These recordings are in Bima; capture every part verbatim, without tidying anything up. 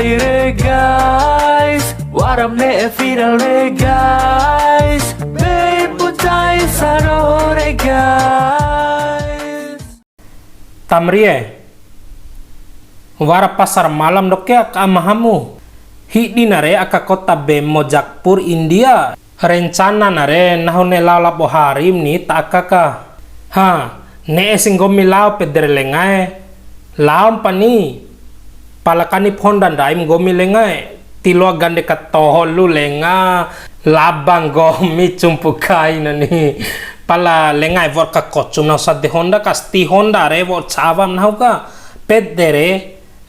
Re guys, waram ne'e viral re guys, be pucai saro re guys. Tamrie, wara pasar malam doke aka amahamu. Hidina re aka kota Bemo Jagpur India. Rencana na re nahu ne'e lao labo harim ni ta aka ka. Ha, ne'e si nggomi lao pede re lengae. Laom pani. Pala kani honda ndaim nggomi lengae. Tiloa gande katoho lu lenga. Laba nggomi cumpu kaina ni. Pala lengae wa'ur kakocum nahu sade honda ka sti honda re wa'ur cawam nahu ka. Pede re.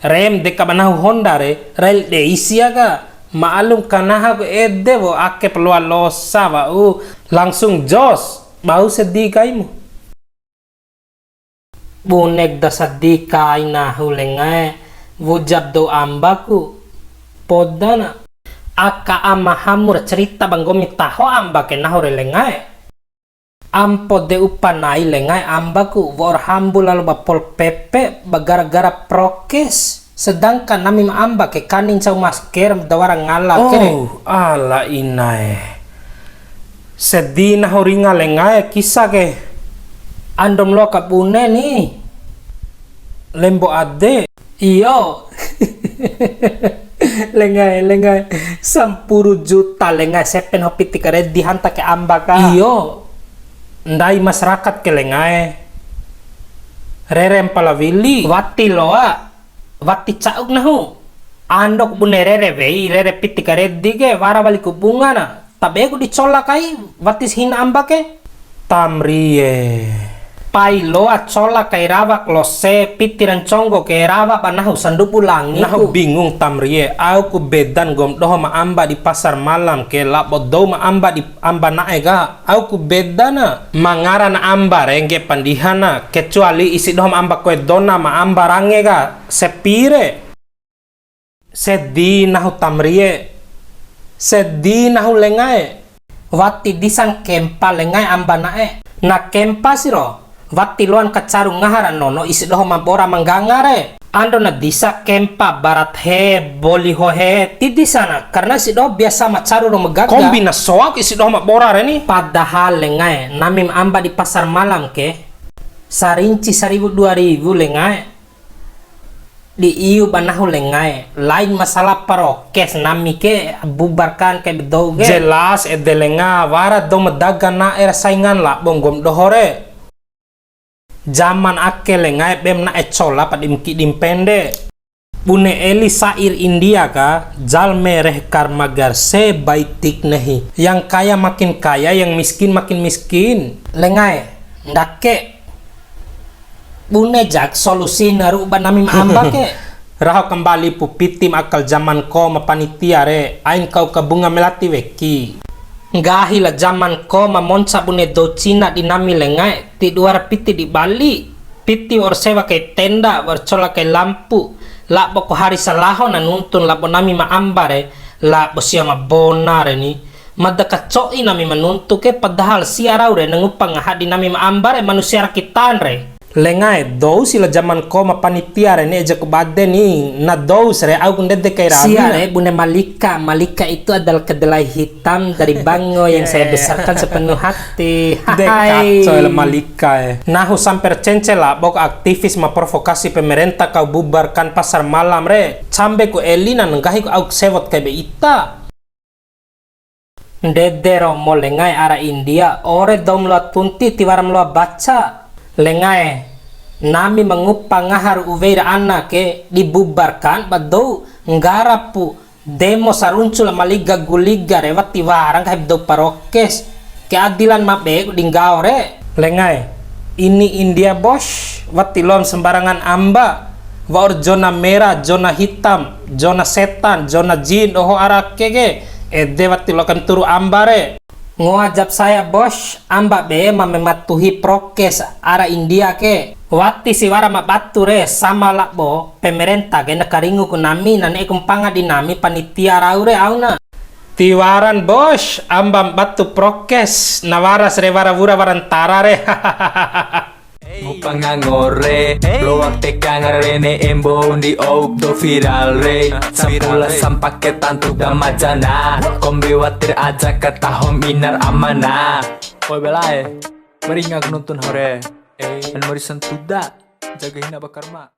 Rem deka ba nahu honda re, rel dei sia ka. Ma'alum kanaha ku ede wo ake pa loa losa wa'u. Langsung jos, bau sedi kaimu. Bunek da sedi kai nahu lengae, wujap dou ambaku. Podana. Aka amahamu ra cerita ba nggomi taho amba ke nahu re lengae. Ampo de upa nai lengae ambaku, wa'ur hambu lalo ba Pol P P, ba gara-gara prokes. Sedangkan nami ma amba ke kani ncau masker, da wara ngala ke re. Oh, ala inae. Sedi nahu ringa lengae kisa ke. Andom loa kabune ni. Lembo ade. Iyo. Lengae, lengae. Sampuru juta lengae, sepen ho piti karedi hanta ke amba ka. Iyo. Ndai masyarakat ke lengae. Rere mpala wili. Wati loa. Wati ca'uk nahu. Andok bune rere wei, rere piti karedi ke, wara wali ku bunga na. Tabe ku di cola kai, watis hina amba ke. Tamrie. Pai loa cola kai rawa klose, piti ra nconggo ke rawa ba nahu sandubu langi. Nahu ku bingung Tamrie, au ku bedan nggom doho ma amba di pasar malam ke, labo dou ma amba di amba na'e ka, au ku bedana. Mangara na amba re ngge pandiha na, kecuali isi doho ma amba koe dona ma amba range ka, sepi re. Sedi nahu Tamrie, sedi nahu lengae. Wati disan kempa lengae amba na'e. Na kempa siro, wati loan kacaru ngaha ra nono isi doho ma bora ma ngganga re. Ando na disa kempa barat he, boli ho he, ti disana, karena isi doho biasa ma caru ro ma gaga. Kombi na soak isi doho ma bora re ni. Padahal lengae, nami ma amba di pasar malam ke, sarinci saribu dua ribu lengae. Di iu ba nahu lengae, lain masalah parokes nami ke bubarkan kai ba dou ke. Jelas ede lenga, wara dou ma daga na'e ra saingan labo nggom doho re. Jaman ake lengae bem na'e cola pa dim kidim pende. Bune eli sa'ir India ka, jal mereh kar magar se baitik nehi. Yang kaya makin kaya, yang miskin makin miskin. Lengae, ndake. Bune jak solusi na ru'u ba nami ma amba ke. Raho kambali pu pitim akal jaman ko ma panitia re, ain kau kabunga melati weki. Nggahi la jaman ko ma monca bune dou Cina di nami lengae, ti dua ra piti di Bali. Piti wa'ur sewa kai tenda, wa'ur cola kai lampu. Labo ko hari salaho na nuntun labo nami ma amba re, labo sia ma bona re ni. Mada kaco'i nami ma nuntu ke, padahal sia rau re na ngupa ngaha di nami ma amba re manusia rakitan re. Lengae, dou si la jaman ko ma panitia re ne'e jaku bade ni, na dou si re au ku ndede kai rami na. Sia re bune Malika, Malika itu adalah kedelai hitam dari Bango yang saya besarkan sepenuh hati. De kaco la Malika e. Nahu sampe ra cence labo ka aktivis ma provokasi pemerintah kau bubarkan pasar malam re. Cambe ku eli na nggahi ku au sewot kai be ita. Ndede romo lengae ara India, ore dou ma loa tunti tiwara ma loa baca. Lengae, nami ma ngupa ngaha ru'u wei ra ana ke, dibubarkan ba dou, nggara pu, demo saruncu la maliga guliga re wati wara nggahi ba dou parokes. Keadilan ma be ku di nggao re. Lengae, ini India bos, wati loam sembarangan amba. Wa'ur zona merah, zona hitam, zona setan, zona jin, doho ara ake ke. Ede wati loa kai ma turu amba re. Ngoa jap saya bos, amba be ma mematuhi prokes ara India ke. Wati si wara ma batu re, sama labo pemerenta ke na karingu ku nami, na ne'e ku mpanga di nami panitia rau re au na. Tiwaran bos, amba ma batu prokes, na waras re wara wura wara ntara re. Pangango re, loak teka ngarene embo ndi ouk do viral re. Sampula sampake tantu da majana. Kombi watir aja katahom inar amana. Oi belae, maringa ku nuntun hore. An mari santuda, jaga hina bakarma.